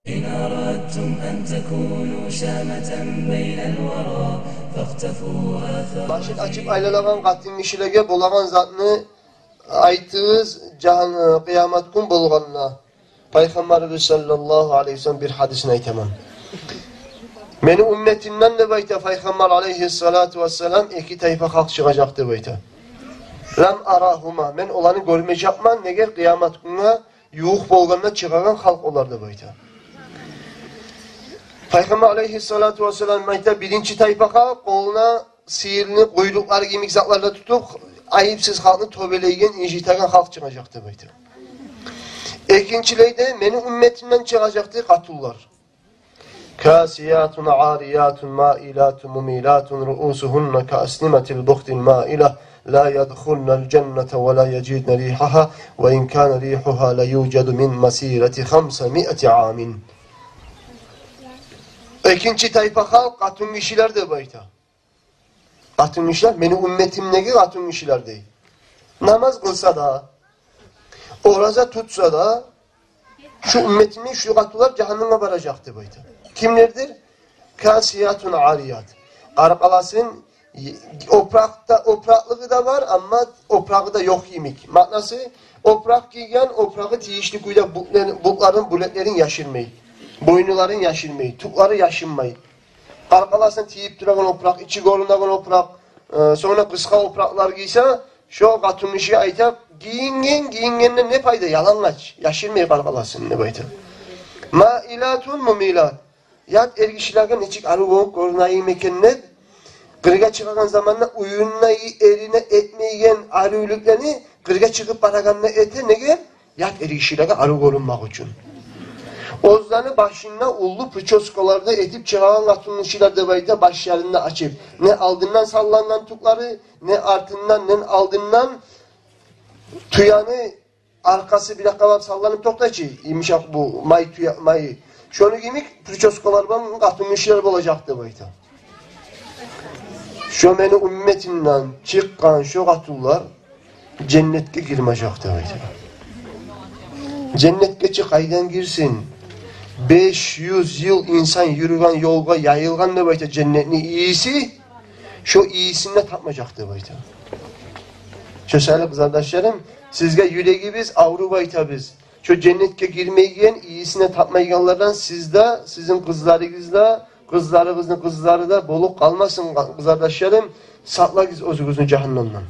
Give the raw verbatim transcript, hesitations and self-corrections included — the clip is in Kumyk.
إن أردتم أن تكونوا شامة بين الورى فاقتفوا آثار. Башын ачып айланагъан къатын гишилеге болагъан затны айтыгъыз, жагьан-, къыямат гюн болгъанда. Пайхаммарыбыз саллаллагьу алайгьи ва саллам бир гьадисин айтаман. Мени умметимден, деп айта Пайхаммар алайгьиссалату вассалам, эки тайпа халкъ чыгъажакъ, деп айта. Лам арагьума, мен оланы гёрмежекмен, неге къыямат гюнге ювукъ болгъанда чыгъагъан халкъ олар, деп айта. Пайхаммар алайгьиссалату вассалам айта, биринчи тайпа халкъ къолуна сыйырны къуйрукълары йимик затлар да тутуп, айыпсыз халкъны тёбелейген, инжитеген халкъ чыгъажакъ, деп айта. Экинчилей де мени умметимден чыгъажакъ, дей, къатынлар. كاسيات عاريات مائلات مميلات رؤوسهن كأسنمة البخت المائلة لا يدخلن الجنة ولا يجدن ريحها وإن كان ريحها ليوجد من مسيرة خمسمائة عام. Экинчи тайпа халкъ къатын гишилер, деп айта. Къатын гишилер, мени умметимдеги къатын гишилер, дей. Намаз къылса да, ораза тутса да, шу умметимдеги шу къатынлар жагьаннемге баражакъ, деп айта. Кимлердир? Касиятун арият. Къаркъарасын опуракъда, опуракълыгъы да бар, амма опурагъы да ёкъ йимик. Маънасы, опуракъ гийген, опурагъы тийишли кюйде бутларын, бутларын, булеклерин яшырмай. Бойнуларын яшырмай, тюклери яшынмай. Къаркъарасына тийип турагъан опуракъ, ичи гёрюнеген опуракъ, э, сонг да къысгъа опуракълар гийсе, шо къатын гишиге айта: «Гийинген, гийингенден не пайда? Ялангач, яшырмай къаркъарасын», — деп айта. Маилатун мумилат. Ят эргишилеге нечик арив болуп гёрюнейим экен деп, къыргъа чыгъагъан заманда уьюнде эрине этмейген аривлюклени къыргъа чыгъып барагъанда эте, неге? Ят эргишилеге арив гёрюнмек учун. Оьзлени башында уллу причёскалар да этип чыгъагъан къатын гишилер, деп айта, башларын да ачып. Не алдындан саллангъан тюклери, не артындан, не алдындан. Тюени аркъасы бир якъгъа барып салланып токътай чы, йымышакъ бу май, тюе май. Шону йимик причёскалар булан къатын гишилер болажакъ, деп айта. Шо мени умметимден чыкъгъан шо къатынлар женнетге гирмежек, деп айта. Женнетге чи къайдан гирсин? Беш юз йыл инсан юрюген ёлгъа яйылгъан, деп айта, женнетни ийиси. Шо ийисин де тапмажакъ, деп айта. Шо саялы, къызардашларым, сизге юрегибиз авруп айтабыз. Шо женнетге гирмейген, ийисин де тапмайгъанлардан сиз де, сизин къызларыгъыз да, къызларыгъызны къызлары да болуп къалмасын, къызардашларым. Сакълагъыз оьзюгюзню жагьаннемден.